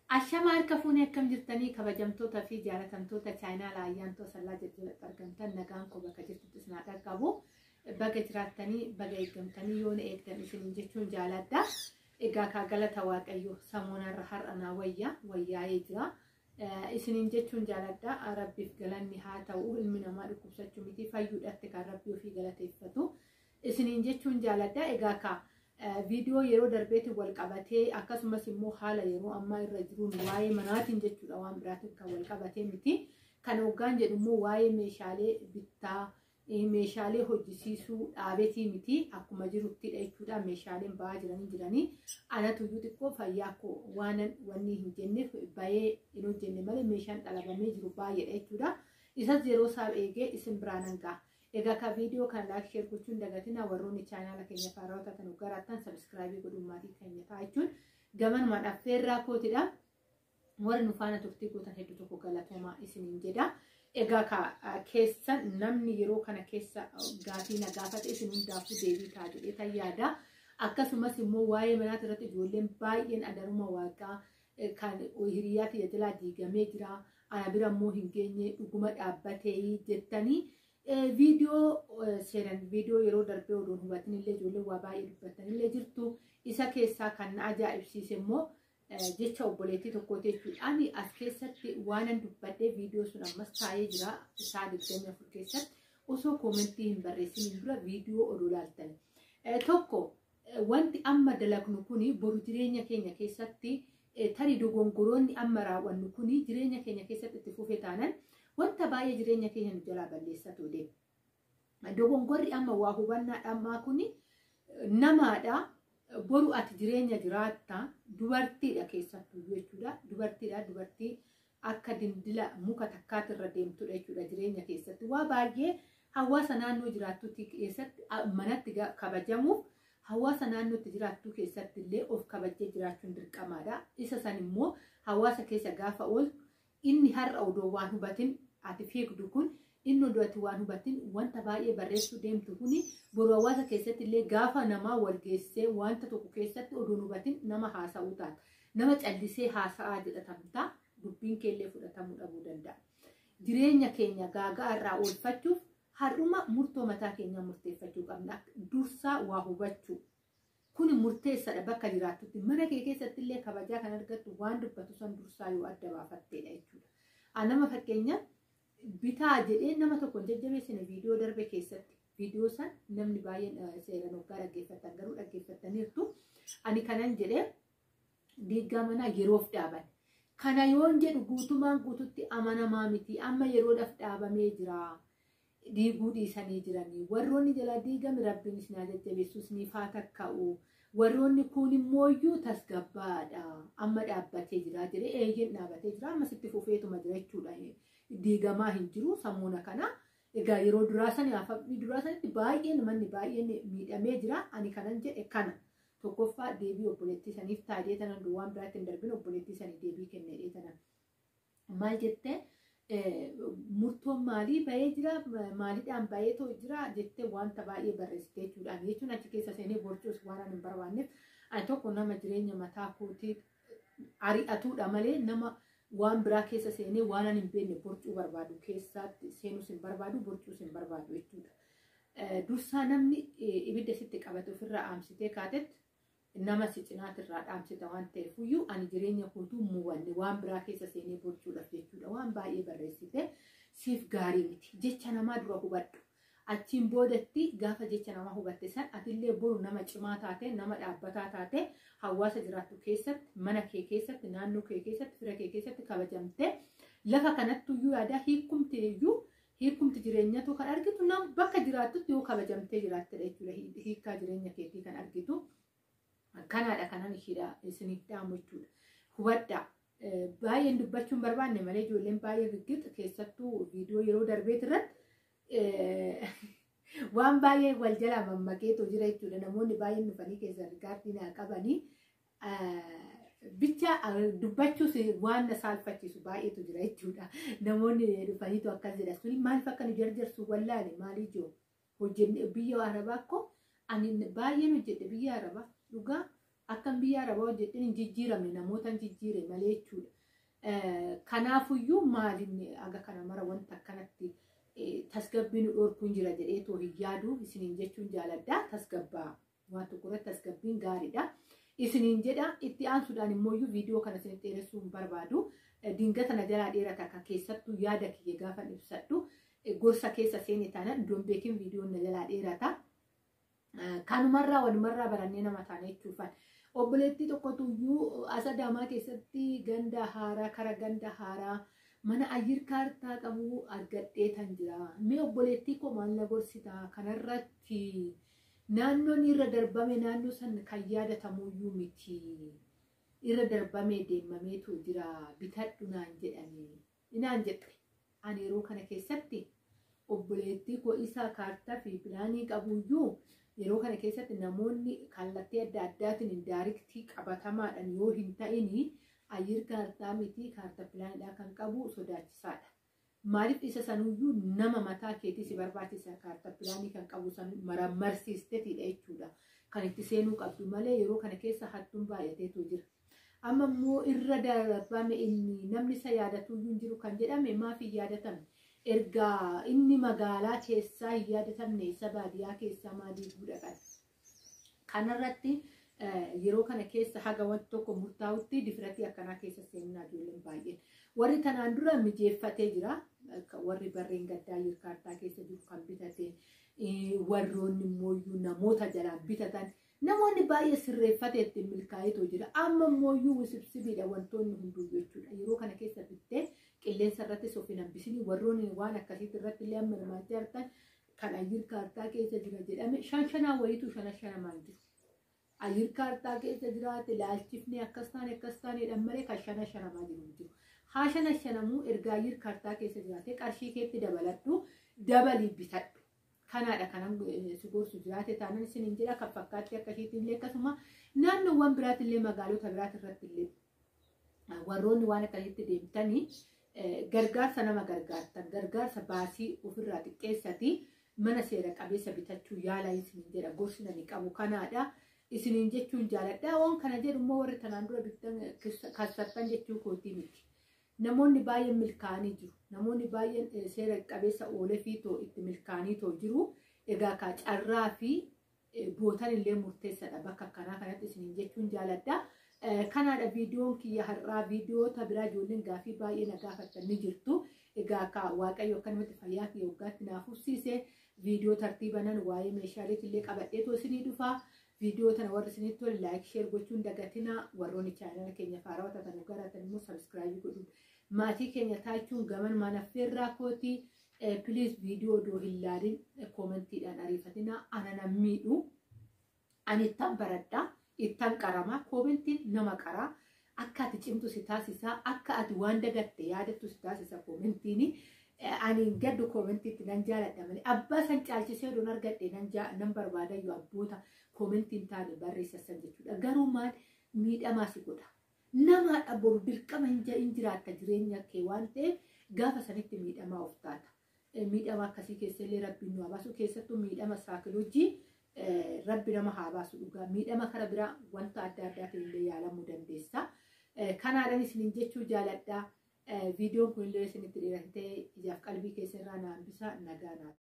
Ashama harka fuunee, akkam jirtanii, kabajamtoota fi jaalatamtoota chaayinaa Ayyaantoo Sallaa jalatti argamtan? Nagaan koo bakka jirtutti isin haa qaqqabu. Baga jiraattanii, baga eeggamtanii, yoona eegdan isiniin jechuun jaaladha. Egaa kaa, galata Waaqayyo, samoonarra har'a naa wayya wayyaa'ee jira. Isiniin jechuun jaaladha. Rabbiif galanni haa ta'u. Ilmi namaa dhukkubsachuu miti, fayyuudhaatti kan Rabbii ofii galateeffatu. Isiniin jechuun jaaladha. Egaa kaa, viidiyoo yeroo darbeetiin wal qabatee, akkasumas immoo haala yeroo ammaa irra jiruun, waa'ee manaatiin jechuudha, waan biraatiin kan wal qabatee miti. Kan hoggaan jedhu immoo waa'ee meeshaalee bittaa, meeshaalee hojjisiisuu dhaabetii miti, akkuma jiruttidha jechuudha. Meeshaaleen ba'aa jiranii jiranii anatu iyyuu xiqqoo fayyaa koo waan wanni hin jenneef bahee hin hojjenne malee meeshaan dhalabamee jiru baay'eedha jechuudha. Isas yeroo isaa eegee isin biraan hangaa. Egaa ka, viidiyoo kana like, share gochuun dagatina. Warroonni chaanaala keenya faarawaa taatan garaattan subscribe godhuun maatii keenya ta'a jechuun gamanumaan affeerraa kootidha. Warri nu faana turtii gootan hedduu tokko galatoomaa isiniin jedha. Egaa ka, keessan namni yeroo kana keessa gaafii na gaafate isin hundaafuu deebii ta'a jedhee tan yaada. Akkasumas immoo waa'ee manaati irratti ijoolleen baay'een adaruma Waaqaa kan hiriyaa tiyya jalaa diigamee jira. Ana bira immoo hin geenye, dhuguma dhaabbatee jettanii viidiyoo seeran viidiyoo yeroo darbee odoon hubatin illee ijoolleen waa baay'ee dubbattanillee jirtu. Isa keessaa kan na ajaa'ibsiise immoo jecha obboleettii tokkooti jechuudha. Ani as keessatti waanan dubbadhee viidiyoo sun ammas taa'ee jira isaa 24 keessatti osoo comment hin barreessiniin dura viidiyoo odoo laaltan. Tokko, wanti amma dalagnu kuni boru jireenya keenya keessatti, tarii dogongoroonni amma raawwannu kuni jireenya keenya keessatti itti fufee taanan wanta baay'ee jireenya keenya nu jalaa balleessatu deema. Dogongorri amma waa hubannaa dhammaa kuni namaadha. Boru ati jireenya jiraatta, dubartiidha keessattuu jechuudha. Dubartiidha, dubartii akka dindila muka takkaatirra deemtudha jechuudha jireenya keessatti. Waa baay'ee hawaasa naannoo jiraattutti keessatti manatti kabajamuuf, hawaasa naannootti jiraattu keessatti illee of kabajjee jiraachuun dirqamaadha. Isa san immoo hawaasa keessa gaafa ooltu, inni har'a odoo waan hubatin ati fiigdu kun, inni odoo ati waan hubatin wanta baay'ee barreessuu deemtu kuni, boru hawaasa keessatti illee gaafa namaa wal geessee wanta tokko keessatti odoo hubatin nama haasa'uu taata. Nama callisee haasa'aa jedhatamta, dubbiin keellee fudhatamuu dhabuu danda'a. Jireenya keenya gaagaa irraa oolfachuuf har'uma murtoo mataa keenyaa murteeffachuu qabna. Dursaa waa hubachuu. Kuni murteessaadha. Bakka jiraattutti, mana kee keessatti illee kabajaa kan argattu waan dubbatu san dursaa yoo adda baafatteedha jechuudha. Nama fakkeenya bitaa jedhee nama tokko hin jajjabeessine viidiyoo darbe keessatti. Viidiyoo san namni baay'een seeran hoggaa dhaggeeffatan garuu dhaggeeffataniirtu. Ani kanan jedhee, diiggaa manaa yeroof dhaaban. Kana yoon jedhu guutumaan guututti amanamaa miti. Amma yeroodhaaf dhaabamee jira. Diiguu dhiisanii jiranii. Warroonni jala diigame Rabbiin isin haa jajjabeessu, isiniif haa takka'u. Warroonni kun immooyyuu tasgabbaadha. Amma dhaabbatee jira jedhee, eeyyeen dhaabbatee jira. Amma sitti fufeetuma jira jechuudha. Diigamaa hin jiru sammuuna kana. Egaa yeroo duraa sani, afafii duraa sanitti baay'een manni baay'een miidhamee jira. Ani kanan jedhe kana. Tokkoffaa, deebii obboleettii saniif taa'ee tanan waan biraatti hin darbin, obboleettii sanii deebii kennee tanan. Maal jettee, murtoon maalii bahee jira, maaliidhaan baheetoo jira jettee wanta baay'ee barreessite jechuudha. Jechuun achi keessa seenee borcuus waan ani hin barbaanneef, ani tokko nama jireenya mataa kootii ari'atuudha malee nama waan biraa keessa seenee waan ani hin beekne borcuu barbaadu keessaatti seenuus hin barbaadu, borcuus hin barbaadu jechuudha. Dursaa namni ibidda sitti qabate ofirraa aamsitee kaatetti nama si cinaatirraa dhaamsita waan ta'eefuyyuu, ani jireenya kootuu muwanne waan biraa keessa seenee borcuudhaaf jechuudha. Waan baay'ee barreessite, siif gaarii miti. Jecha namaa dura hubadhu. Achiin boodatti gaafa jecha namaa hubatte san, atillee boru nama cimaa taate, nama dhaabbataa taate, hawaasa jiraattu keessatti, mana kee keessatti, naannoo kee keessatti, fira kee keessatti kabajamte, lafa kanattuyyuu yaadaa hiikumti iyyuu, hiikumti jireenyatu kan argitu nama bakka jiraattutti yoo kabajamtee jiraattedha jechuudha, hiikkaa jireenya keetii kan argitu. Kanaadha kanan ishiidha isiniif dhaamu jechuudha. Hubadhaa. Baay'een dubbachuun barbaanne malee ijoolleen baay'ee riggixa, keessattuu viidiyoo yeroo darbeet irratti waan baay'ee wal jalaa mammakeetu jira jechuudha. Namoonni baay'een dhufanii keessa record naa qabanii bicha dubbachuus waan na saalfachiisu baay'eetu jira jechuudha. Namoonni dhufaniitu akkas jedha. Suni maaliif akka nu jarjarsu wallaale, maalii jiru hojjenne biyya Arabaa akkoo ani baay'een hojjedhe biyya Arabaa dhugaa. Akkan biyya arabaa hojjedhin hin jijjiiramne, namoota hin jijjiire malee jechuudha. Kanaafuyyuu maalinni aga kana mara wanta akkanatti tasgabbii nu dhorkuun jira jedheetoo hin yaadu isiniin jechuun jaaladha. Tasgabbaa waan tokko irratti tasgabbiin gaariidha. Isiniin jedha. Itti aansuudhaan immoo viidiyoo kana isinitti dheeressuu hin barbaadu. Dingata na jalaa dheerata kan keessattuu yaada kiyya gaafa ibsadhu. Gorsa keessa seene taanaan iddoon beekin viidiyoon na jalaa dheerata. Kanumarraa walumarraa barannee nama taana jechuufan. Obboleettii tokkotu iyyuu as Adaamaa keessatti ganda haaraa kara ganda haaraa mana ayyir kaartaa qabu argadhee tan jira. Mee obboleettii koo maal na gorsitaa kanarratti? Naannoon irra darbame naannoo san kan yaadatamuyyuu miti. Irra darbamee deemameetu jira, bitadhu naan jedhame. Naan jedhe. Ani yeroo kana keessatti obboleettii koo isaa kaartaa fi pilaanii qabuyyuu yeroo kana keessatti namoonni kallattii adda addaatiin indaayiriktii qabatamaadhaan yoo hin ta'in ayyir kaartaa miti kaartaa pilaanidhaa kan qabu sodaachisaadha. Maaliif isa sanuyyuu nama mataa keetii si barbaachisa, kaartaa pilaanii kan qabu san marammarsiisteetidha jechuudha. Kan itti seenuu qabdu malee yeroo kana keessa hattuun baay'ateetu jira. Amma immoo irra darbame inni namni isa yaadatuyyuu hin jiru kan jedhame maaf hin yaadatamne? Ergaa inni magaalaa keessaa hin yaadatamne isa baadiyyaa keessaa maalii guudha? Kanarratti yeroo kana keessa haga wanti tokko murtaa'utti difiratii akkanaa keessa seenaa ijoolleen baay'een. Warri tanaan dura mijeeffatee jira. Warri barreen gaddaa kaartaa keessa jiru kan bitate, warroonni immoo namoota jalaan bitatan, namoonni baay'ee sirreeffatee ittiin milkaa'eetu jira. Amma immoo wisibsibiidha wantoonni hunduu jechuudha. Yeroo kana keessa bittee qilleensa irrattis of hin hambisini. Warroonni waan akkasiitti irratti illee amma hirmaachaa jirtan kan ayyir kaartaa keessa jira jedhame shan shanaa wayiitu shana shanamaan jiru. Ayyir kaartaa keessa jiraate laalchifnee akkas taane akkas taaneedhaan malee kan shana shanamaa jiru jiru. Haa shana shanamuu, ergaa ayyir kaartaa keessa jiraate qarshii keetti dabaladhu, dabalii bitadhu. Kanaadha kanan si gorsu jiraate taanaan isiniin jedha. Kan fakkaatti akkasiitti illee akkasuma naannoowwan biraatti illee magaalota biraatti irratti illee warroonni waan akkasitti deemtanii gargaarsa nama gargaartan gargaarsa baasii ofirraa xiqqeessatii mana seera qabeessa bitachuu yaala isiniin jedha. Gorsi nani qabu kanaadha. Isiniin jechuun jaaladha. Waan kana jedhu immoo warri tanaan dura bittan kassattan jechuu kootii miti. Namoonni baay'een milkaa'anii jiru. Namoonni baay'een seera qabeessa oolee fi itti milkaa'anii too jiru. Egaa ka carraa fi bootan illee murteessadha bakka akkanaa kanatti isiniin jechuun jaaladha. Kanaadha viidiyoon kiyya har'aa. Viidiyoota biraa ijoolleen gaafii baay'ee na gaafattan ni jirtu. Egaa ka Waaqayyo akkanumatti fayyaa kiyya waggaatti naaf fufsiise viidiyoo tartiibanan waa'ee meeshaaleetti illee qabadheetoo isinii dhufa. Viidiyoo tana warri isinitti tole like, share gochuun dagatina. Warroonni chaanala keenya faarawaa taatan garatan immoo subscribe godhuun maatii keenya taachuun gaman maanaffeerraa kooti. Please, viidiyoo odoo hin laalin koomentiidhaan ariifatina. Ana nan miidhu. Ani ittan baradha. Ittan qarama. Koomentiin nama qaraa. Akka ati cimtu si taasisa. Akka ati waan dagatte yaadattu si taasisa koomentiin. Ani gaddu koomentiitti nan jaaladha malee abbaa san caalchisee odoon argadhe nan barbaadayyuu abboota koomentiin taane barreessan jechuudha. Garuu maal miidhamaa si godha. Namaadha boru dirqama hin jiraatta jireenya kee waan ta'eef gaafa sanitti miidhamaa of taata. Miidhama akkasii keessa illee rabbiin nu haa baasu, keessattuu miidhama saayikoloojii rabbi nama haa baasu dhugaa. Miidhama kara biraa wanta adda addaatiin illee yaalamuu dandeessa. Kanaadhaan isiniin jechuu jaaladha. Viidiyoon kun illee isinitti dheeratee ijaaf qalbii keessa irraa na hambisa, nagaa naaf.